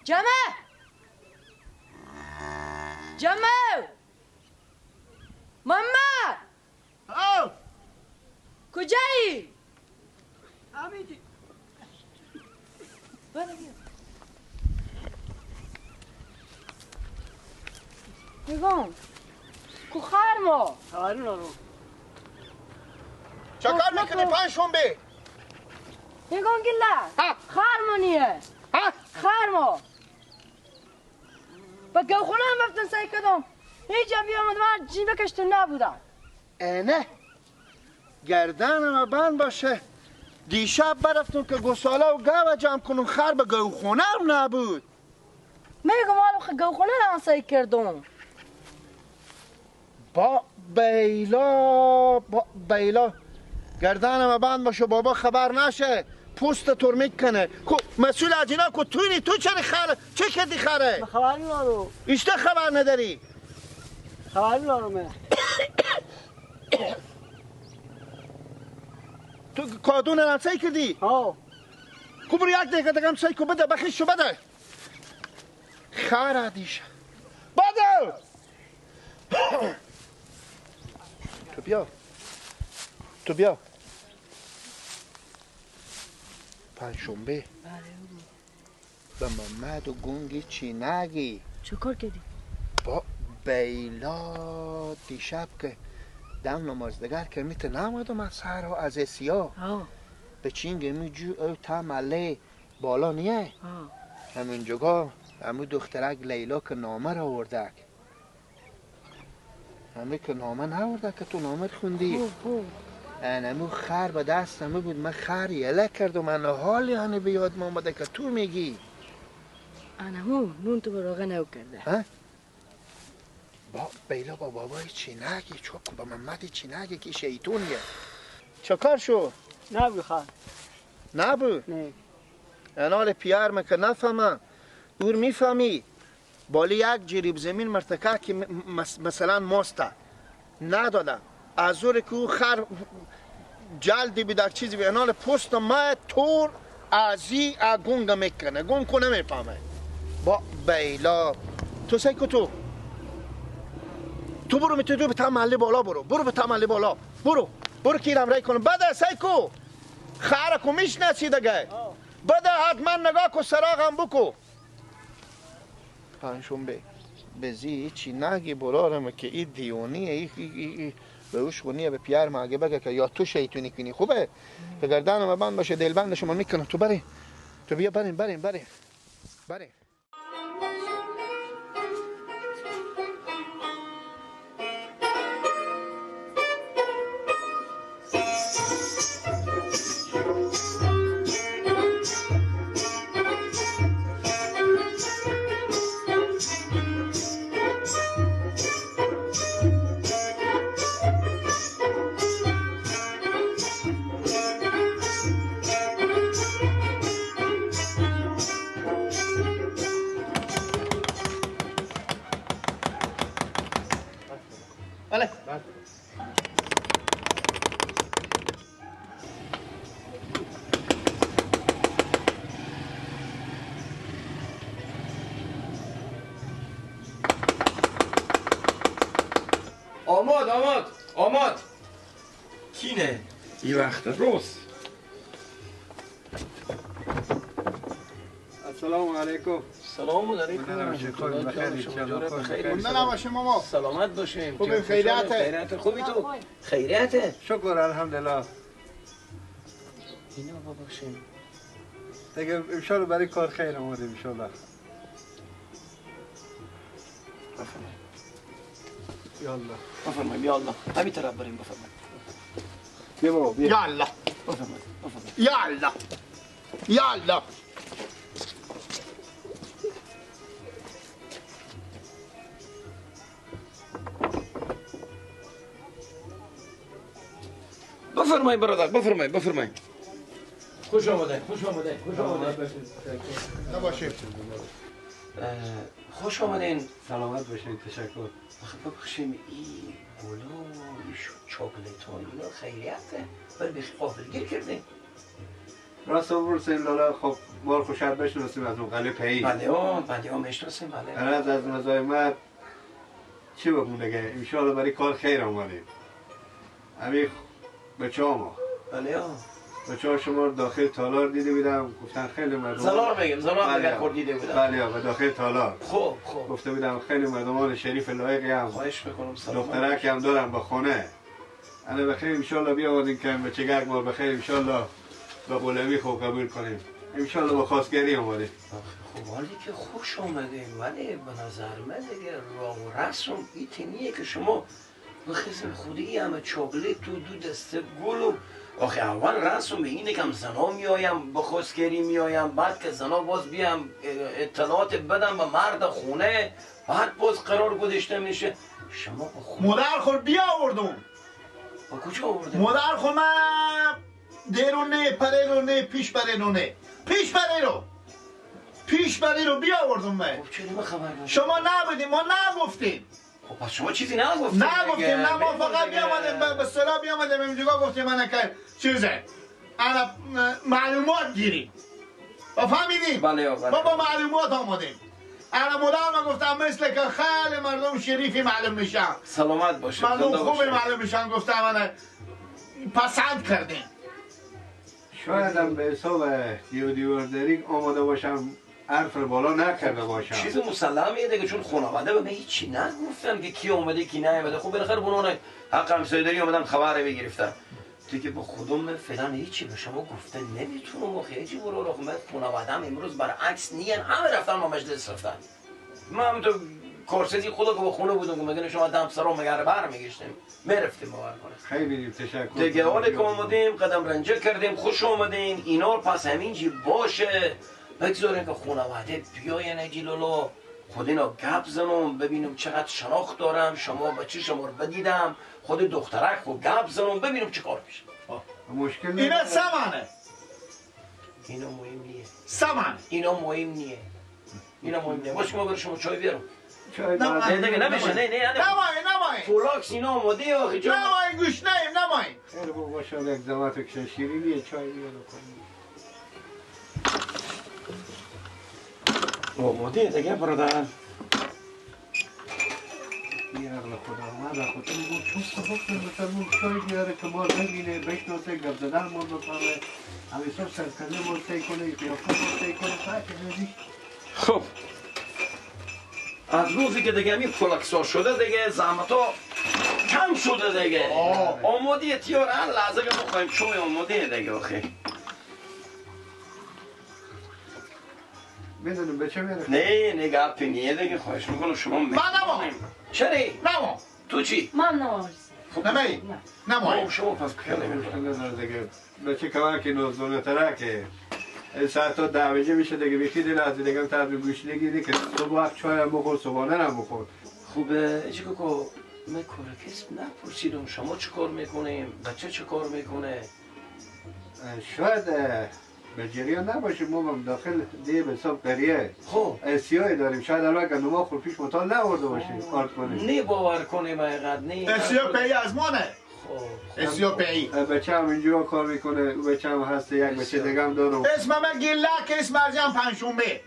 جمع جمع ماما او کجایی؟ امیدی بله بیا. میگم کو خرما خبری چکار میکنی پنجشنبه؟ میگم گله خرما نیه. خرما با گوخونه هم رفتن سعی کردم هیچ هم بیامد من جیبه کشتون نبودم. نه گردنم بند باشه. دیشب برفتم که گساله و گوه جمع کنم، خر به گوخونه هم نبود. میگم حالا گوخونه رو سعی کردم. با بیلا با بیلا گردنم بند باشه بابا خبر نشه پوست تور میکنه. خب مسئول از اینا که توی تو چرا خره چه کردی خره؟ خبر ندارم. ایشته خبر نداری؟ خبر ندارم. تو کادون هم سعی کردی؟ ها. خب برو یک دقیقه دیگه هم سعی کن بده بخیش شو بده. خره دیشه بده. تو بیا تو بیا پنجشنبه به محمد و گونگی چی نگی. چه کار کردی؟ با بیلا دیشب که دم نماز دگر که میت نمادم از سرها از اسیا به چینگ می جو او تا مله بالا نیه همون جگاه همون دخترک لیلا که نامه را آورده، همه که نامه نورده که تو نامه خوندی. انمو خر به دست همه بود، من خر یله کردم. من حال یعنی به یاد آمده که تو میگی انمو نون تو به روغن او کرده. با بیلا با بابای چی نگی، چوب با محمد چی نگی که شیطونیه. چه کار شو؟ نبود خر. نبود؟ نه. انال پیار من که نفهمم اور میفهمی بالی یک جریب زمین مرتکه که مثلا ماسته ندادم از اور که او خر جلدی بیدک چیزی به انال پوست ما تور ازی گونگ میکنه، گونگ کنه میفهمه. با بیلا تو سعی کن تو برو می تو به تمله بالا برو، برو به تمله بالا برو، برو کیرم رای کنم. بده سعی کو خر کو میشناسی دیگه. بده حتما نگاه کو سراغم بکو. پنجشنبه بزی چی نگی برارم که این دیونیه، ای به اوش خونیه به پیار ما اگه بگه که یا تو شیطونی کنی خوبه که گردنم بند باشه دلبند شما میکنم. تو بریم تو بیا بریم بریم بریم بریم. آمد آمد آمد. کینه این وقت روز. السلام علیکم. سلام علیکم. بخیر ماما. سلامت باشیم. خوبی؟ خیریته. خیریته. خوبی تو؟ خیریته. شکر الحمدلله. اینا باشیم. دیگه ان شاء الله برای کار خیر آمدیم ان شاء الله. بفرمایید. یا الله. بفرمایید یا الله. همین طرف بریم بفرمایید. بیا بابا بیا. یا الله. بفرمایید بفرمایید. یا الله. یا الله. بفرمایید برادر، بفرمایید بفرمایید. خوش آمدید خوش آمدید خوش آمدید. نباشید. خوش آمدین. سلامت باشید. تشکر. آخه ببخشیم این گلو این چاکلت ها اینا خیریته ولی بیخی غافلگیر کردیم. راست ورسیم لالا. خب مار خوشت بشناسیم از اون قلعه پی. بله بله میشناسیم. بله از نظر من چی بگم دیگه، انشالله برای کار خیر آمدیم. همین بچه ها ما. بله بچه ها شما رو داخل تالار دیده بودم، گفتن خیلی مردم زلار میگم زلار دیگر خود دیده بودم. بله و داخل تالار. خب خب گفته بودم خیلی مردمان شریف لایقی هم، خواهش میکنم سلام، دخترک هم دارم با خونه. انا بخیر انشالله بیاوردیم که بچه گرگ ما بخیر انشالله با قولمی خوب قبول کنیم. انشالله با خواستگاری اومدیم. خب حالی که خوش آمدیم، ولی به نظر من دیگه راه و رسم ایتینیه که شما بخیزم خودی همه چاکلت و دو دسته گل و آخه اول رسم به اینه که هم زنا میایم با خواستگاری میایم، بعد که زنا باز بیام اطلاعات بدم به مرد خونه، بعد باز قرار گذاشته میشه. شما با خونه مادر خور بیاوردم. با کجا آوردم؟ مادر خور من درونه پرونه پیش پرونه پیش پرونو پیش بری رو بیاوردم من. خب چرا ما خبر نداریم؟ شما نبودیم، ما نگفتیم. خب پس شما چیزی نگفتیم. نگفتیم، نه ما فقط بیامدیم به اصطلاح بیامدیم اینجا گفتیم من که چیزه انا معلومات گیریم. فهمیدیم؟ بله بله. ما با معلومات آمدیم. انا مدام گفتم مثل که خیلی مردم شریفی معلوم میشن. سلامت باشه. مردم خوبی معلوم میشن، گفتم من پسند کردیم. شاید هم به حساب دیوارداری آماده باشم، حرف بالا نکرده باشم. چیز مسلمیه دیگه، چون خانواده به من هیچی نگفتن که کی اومده کی نیومده. خب بالاخره بنانه حق همسایه‌داری اومدن خبر بگرفتن دیگه. با خودم فعلا هیچی به شما گفته نمیتونم. آخه هیچی برو آخه من خانواده‌ام امروز برعکس نیان، همه رفتن ما مجلس رفتن. من هم تو کارسازی خدا که با خونه بودم که مگه شما دم سرا مگر برمیگشتیم میرفتیم باور کنه. خیلی تشکر دیگه. حالا که اومدیم قدم رنجه کردیم، خوش اومدین. اینا پس همینجی باشه، بگذاریم که خانواده بیاین اجیلولو خود اینا گپ زنم ببینم چقدر شناخت دارم شما بچه شما رو بدیدم، خود دخترک خود گپ زنم ببینم چه کار میشه. مشکل اینا سمانه، اینا مهم نیه. سمان اینا مهم نیه، اینا مهم نیه. باش ما برای شما چای بیارم. چای نه دیگه نمیشه. نه نه نمای نمای فولاکس اینا آماده آخه جان. نمای گوش نیم نمای. خیلی خوب باشه، یک زحمت کشن شیرینیه چای بیارم. آماده دیگه برادر. یه عقل خدا من به خودم میگم چون صبح مثلا چای بیاره که ما ببینه بشناسه گپ زدن ما بفهمه، همیشه سرکنه ما سعی کنه قیافه ما سعی کنه. خب از روزی که دیگه همین فلکسا شده دیگه زحمت ها کم شده دیگه. آماده تیار هر لحظه که بخوایم چای آماده دیگه. آخه میدونم به چه میره. نه نه گپی نیه دیگه. خواهش میکنم شما من نمام. چرا؟ نمام. تو چی؟ من نمام. نمی نمام. شما پس خیلی می‌کنم دیگه. بچه کمان که نوزونه ترکه ساعت 10 بجه میشه دیگه. بیخی دل از دیگه تا گوش نگیری که صبح وقت چای هم بخور صبحانه هم بخور. خوبه اجی کوکو من کارکس نپرسیدم شما چه کار میکنیم، بچه چه کار میکنه؟ شاید به جریان نباشه، ما هم داخل دیه به حساب قریه خب اسیای داریم، شاید الان گندما خور پیش مطال نورده باشیم کارت کنیم. نه باور کنیم اینقدر نه اسیا پی از مانه. خب اسیا پی بچه هم اینجا کار میکنه، او بچه هم هست، یک بچه دیگه هم دارم. اسم من گیلک، اسم ارجم پنجشنبه.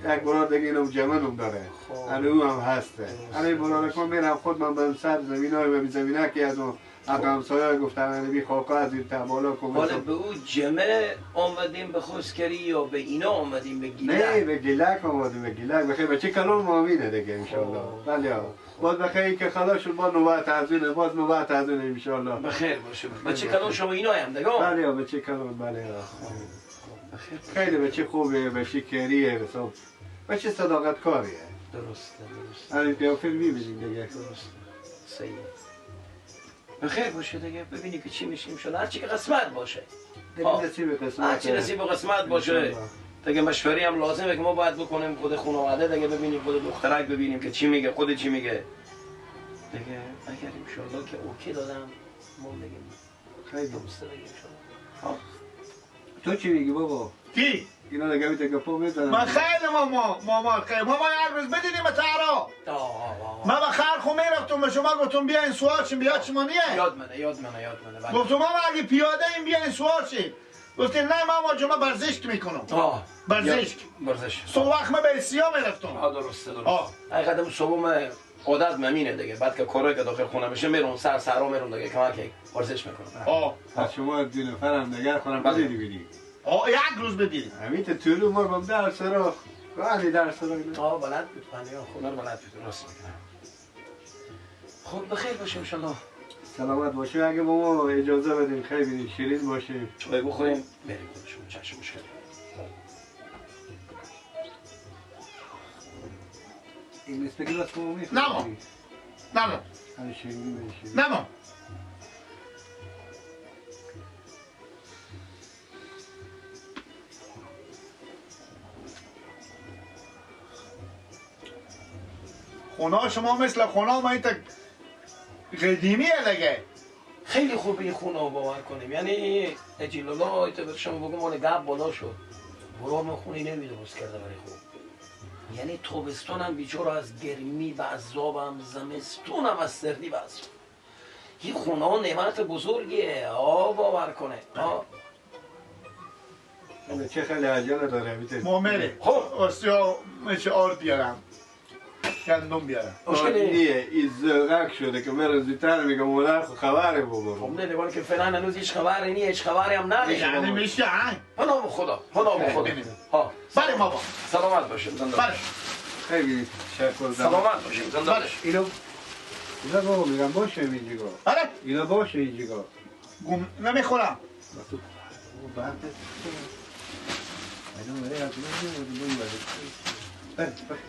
یک برار دیگه اینم جمنم داره، الان او هم هسته. الان برار کن میرم خود من برم سر زمین های زمینه که از اون همسایه گفتن بی خاکا از این بالا کن. حالا به او جمع آمدیم به خسکری یا به اینا آمدیم به گیلک؟ نه به گیلک آمدیم، به گیلک بخیر بچه کلون مامینه دیگه انشالله. بله باز بخیر که خلاص شد، باز نوبت از اونه، باز نوبت از اونه انشالله. بخیر باشه. بچه کلون شما اینا هم دیگه؟ بله بچه کلون بله. خیلی بچه خوبه، بچه کریه، بچه صداقت کاریه. درسته درسته. همین قیافه می‌بینیم دیگه. درسته صحیح. بخیر باشه دیگه، ببینی که چی میشیم شده، هرچی که قسمت باشه. نصیب قسمت، هرچی نصیب قسمت باشه دیگه. مشوری هم لازمه که ما باید بکنیم خود خانواده دیگه، ببینیم خود دخترک ببینیم که چی میگه، خود چی میگه دیگه. اگر انشالله که اوکی دادم ما بگیم خیلی درسته دیگه انشالله. تو چی میگی بابا؟ کی؟ اینا دیگه میته گپو میزنن. من خیلی ماما ماما خیلی ماما هر روز بدینیم تارا. من با خر خو میرفتم به شما گفتم بیاین سوار شیم، بیاد شما نیه. یاد منه یاد منه یاد منه. گفتم ماما اگه پیاده این بیاین سوار شیم. گفتی نه ماما جون من ورزش میکنم. ورزش ورزش. صبح وقت من به سیا میرفتم. درسته درسته. حقیقتا صبح من عادت ممینه دیگه. بعد که کارایی که داخل خونه میشه میرم سر سرا میرم دیگه کمک ورزش میکنم. پس شما دو نفرم دیگر خونم بدیدی بینی. یک روز بدیدی. همین تا طول عمر بام در سرا. ولی در سرا. بلد بود. من خونه رو بلد بود. راست میگم. خب بخیر باشه ان شاء الله. سلامت باشه. اگه با ما اجازه بدین خیلی شیرین باشه. چای بخوریم بریم خودشون چشم مشکل. این نصف گلاس با ما میخوریم. نه نه نه نه. خونه شما مثل خونه ما این قدیمیه دیگه. خیلی خوب این خونه رو باور کنیم. یعنی اجیلالا ایتا به شما بگم مال گپ بالا شد. برام خونه نمی درست کرده برای خوب. یعنی تابستونم بیچاره از گرمی و عذابم، زمستونم از سردی و عذاب. این خونه ها نعمت بزرگیه. باور کنه. چه خیلی عجله داره. ما میریم. خب آسیا میشه آرد بیارم. گندم بیارم. نیه این زرق شده که من زودتر میگم مادر خو خبری بابا. خب نه دیوان که فعلا هنوز هیچ خبری نیه، هیچ خبری هم نداره. یعنی میشه ها؟ پناه خدا، پناه خدا. ها. بله بابا. سلامت باشید. زنده بله. خیلی تشکر. سلامت باشید. زنده باشید. اینو اینا بابا میگم باشه اینجا. آره. اینا باشه اینجا. گم نمیخورم.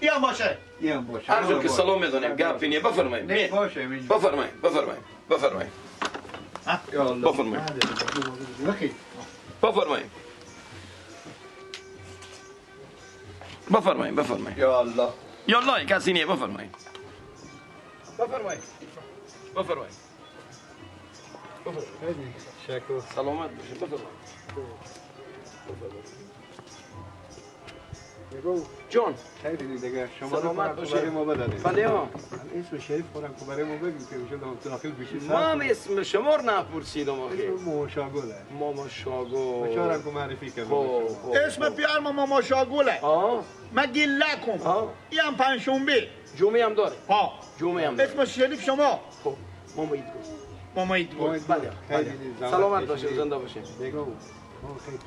یه باشه. یه باشه. هر جور که سلام میدونیم گپی نیه. بفرمایید. باشه. بفرمایید. بفرمایید. بفرمایید. بفرمایید. بفرمایید. بفرمایید. بفرمایید. یا الله. یا الله کسی نیه. بفرمایید. بفرمایید. بفرمایید. بفرمایید. شکر. سلامت باشید. بفرمایید. بفرمایید. جان خیلی دیگه شما سلامت باشید. ما بدادید. بله ها. اسم شریف خورم که برای ما بگیم که میشه داخل بشی. ما هم اسم شما رو نپرسیدم آخه. اسم ماما شاگوله. ماما شاگول. بچارم که معرفی کردم. اسم پیار ما ماما شاگوله. من گیلکم. این هم پنجشنبه. جمعه هم داره. ها. جمعه هم داره. اسم شریف شما. خب ماما ایدگل. ماما ایدگل. بله. سلامت باشید. زنده باشید. بگو. خیلی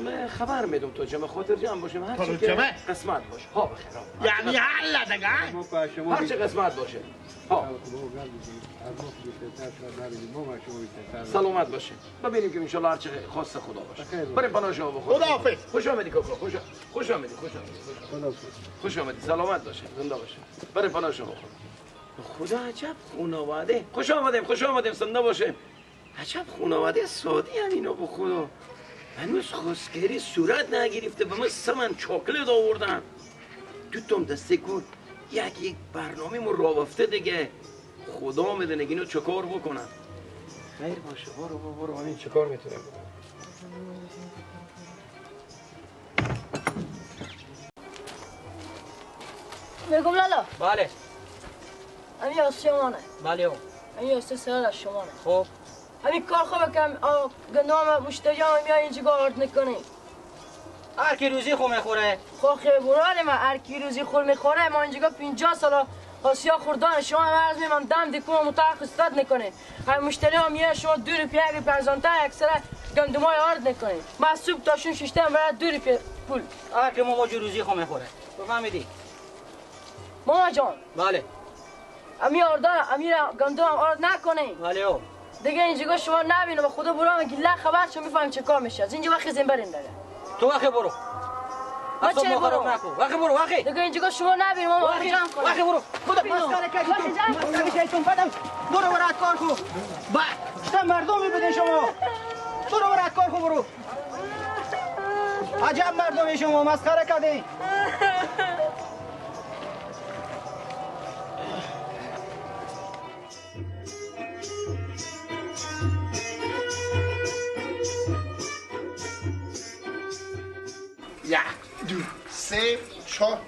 من خبر میدم تو جمع خاطر جمع باشیم هر چی که قسمت باشه. ها بخیر. یعنی حل دیگه. هر چی قسمت باشه. ها سلامت باشه. ببینیم که ان شاء الله هر چی خواست خدا باشه. بریم پناه شما بخور. خداحافظ. خوش آمدی کاکا. خوش آمدی. خوش آمدی. خوش آمدی. سلامت باشه. زنده باشه. بریم پناه شما بخور. خدا عجب خانواده. خوش آمدیم. خوش آمدیم. زنده باشه. عجب خانواده سادی هم اینا به خدا. هنوز خواستگاری صورت نگرفته به ما سمن چاکلت آوردن. تو تام دسته کن یک برنامه مو راه افته دیگه. خدا میدونه اینو چه کار بکنن. خیر باشه. برو برو همین چه کار میتونیم بکنیم. میگم لالا. بله. همین آسیامانه. بله. همین آسیا سرال از شمانه. خب همین کار خوبه که گندم مشتری هم میای اینجا آرد نکنی. هر کی روزی خو میخوره. خب خیلی براره ما هر کی روزی خور میخوره. ما اینجا 50 سال آسیا خوردن شما هم عرض میمم دم دکون متعق استاد نکنه. همین مشتری هم میای شما 2 روپیه یک پرزانته اکثر گندمای آرد نکنی. ما صبح تاشون ششتم برای 2 روپیه پول. هر کی ما روزی خو میخوره. تو فهمیدی؟ ماما جان. بله. امی آردان امی گندم آرد نکنه. بله. دیگه اینجا شما نبینم خدا برام گله خبر چون میفهم چه کار میشه. از اینجا وقتی زین برین دیگه. تو وقتی برو. ما چه برو؟ وقتی برو وقتی. دیگه اینجا شما نبینم ما جمع کنم. وقتی برو. خدا مسخره کردی. مسخره کردی بعدم برو برات کار کو. با چه مردمی بودین شما. برو برات کار کو برو. عجب مردمی شما مسخره کردین. یک دو سه چهار.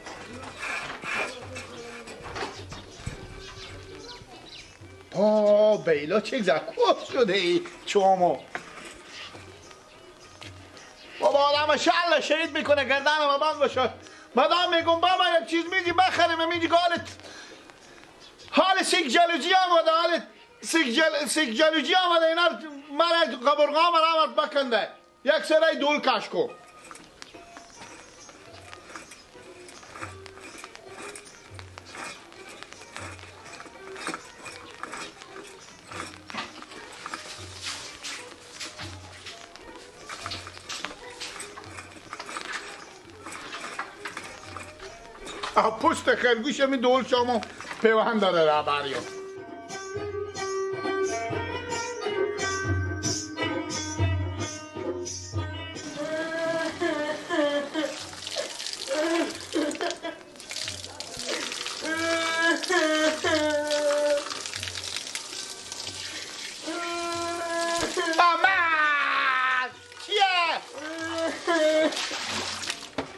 پا بیلا چه زکوف شده ای چامو. آدم شل شهید میکنه گردن ما بند باشه. مدام میگم بابا یک چیز میدی بخریم میدی گالت حال سیک جلوجی آمده، حال سیک جلوجی آمده، اینا مرا قبرغا مرا بکنده یک سرای دول کش کو. پشت خرگوش می دول شما پیوند داره رهبریو. آمد چیه؟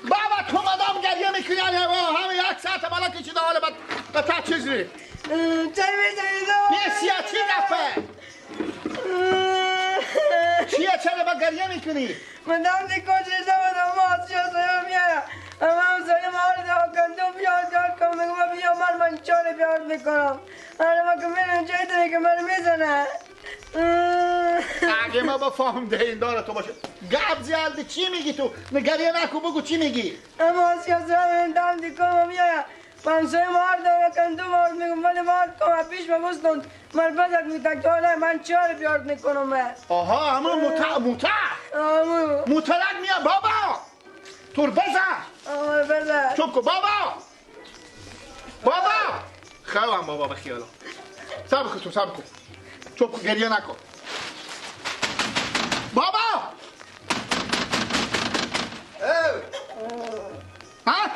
بابا تو مدام گریه میکنی همه یک ساعت بالا کشیده حالا به تا چیز ری چه میزنی تو؟ نیستی چی دفعه؟ چیه چرا با گریه میکنی؟ مدام دیگه چیزا مدام ما سیاه میاره اما همسایه ما رو گندم بیار دار کن میگم بیا من چاره بیار میکنم آره ما که میرم جای دیگه که من میزنه. اگه ما با فهم دهین داره تو باشه گپ زیادی چی میگی تو؟ نگریه نکو بگو چی میگی؟ اما سیاه دام دیگه میاره همسایه ما رو گندم آورد میگم ولی وارد کن پیش ما بستند من بزد میتک تو من چاره بیار میکنم. آها همون متع متع متلک میاد بابا تور بزن بزن چوب کن بابا بابا خیلی بابا به خیالم صبر کن تو صبر کن چوب کن گریه نکن بابا. ها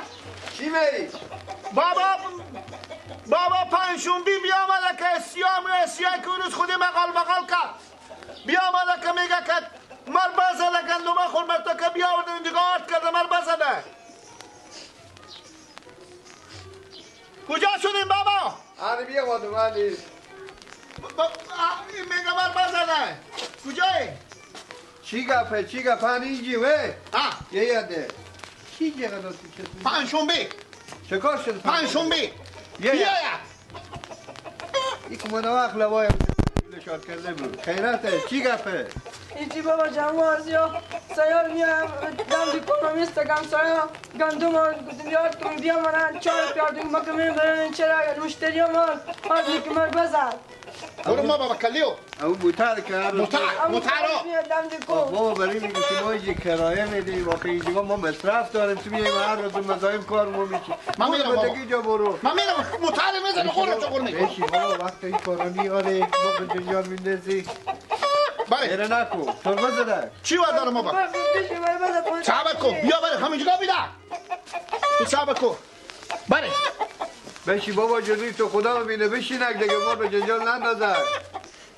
چی میری؟ بابا بابا پنجشنبه بیامده که سیاه سیاه که روز خودی مقال مقال کرد بیامده که میگه که مر بزنه گندمه خور مرتا که بیاورده اینجا آرد کرده مر بزنه. کجا شدیم بابا؟ آره بیامدم آره این میگه مر بزنه کجایی؟ چی گپه چی گپه اینجی وی؟ یه یاده چی گپه پنجشنبه چه کار شد؟ پنجشنبه بیا یک من وقت لوایم لشار کرده بود خیرته چی گپه؟ ایچی بابا جمع آسیا سیار میایم دم دیکنم ایستگم سیار گندم آرد یاد کن بیا من چهار پیار ما که میبرن چرا مشتری ما آرد که مر بزن برو ما بابا کلیو او موتر که موتر موتر بابا برای میگه که ما اینجا کرایه میدیم واقعا اینجا ما مصرف داریم تو میایم هر روز مزاحم کار ما میشی. من میرم بابا اینجا برو من میرم موتر میزنم خورم چه میکنم بشی بابا وقت این کارا میاره ما به جنجال میندازی. بله گریه نکن تو بزنه چی باید دارم بابا؟ صبر کن بیا بره همینجا بیده تو صبر کن بله بشی بابا جلوی تو خدا ببینه بشینک دیگه ما به جنجال نندازک.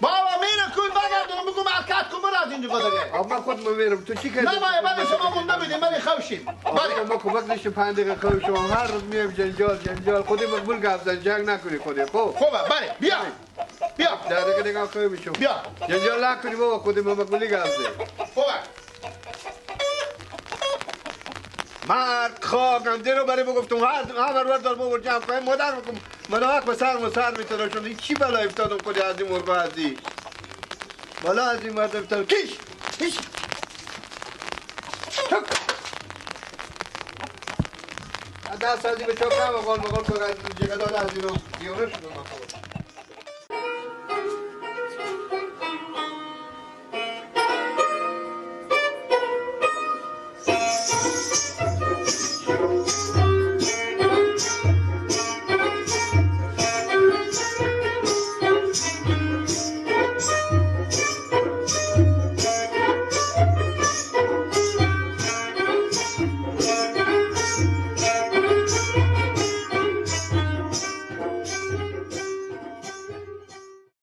بابا میره کن بگردونم بگو مرکت کن برو از اینجا دیگه. آب من خود میرم تو چی کردی؟ نه بله شما مونده بودیم بله خوشیم. بله ما کمک نشیم 5 دقیقه خوشیم هر روز میایم جنجال جنجال خودی مقبول گپ زن جنگ نکنی خودی. خب خوبه بله بیا بیا 10 دقیقه دیگه خوب میشم. بیا جنجال نکنی بابا خودی مقبولی گپ زن. خوبه مرد خاکم دیرو برای بگفتم هر ور دار بابا جمع کنیم مادر بکن من حق به سر و سر میتراشم این چی بلا افتادم خودی از این مرغ از این بالا از این مرد افتادم کیش کیش چک دست از این به چاپ نم قال مقال که از جگه داده از اینو دیونه شدم.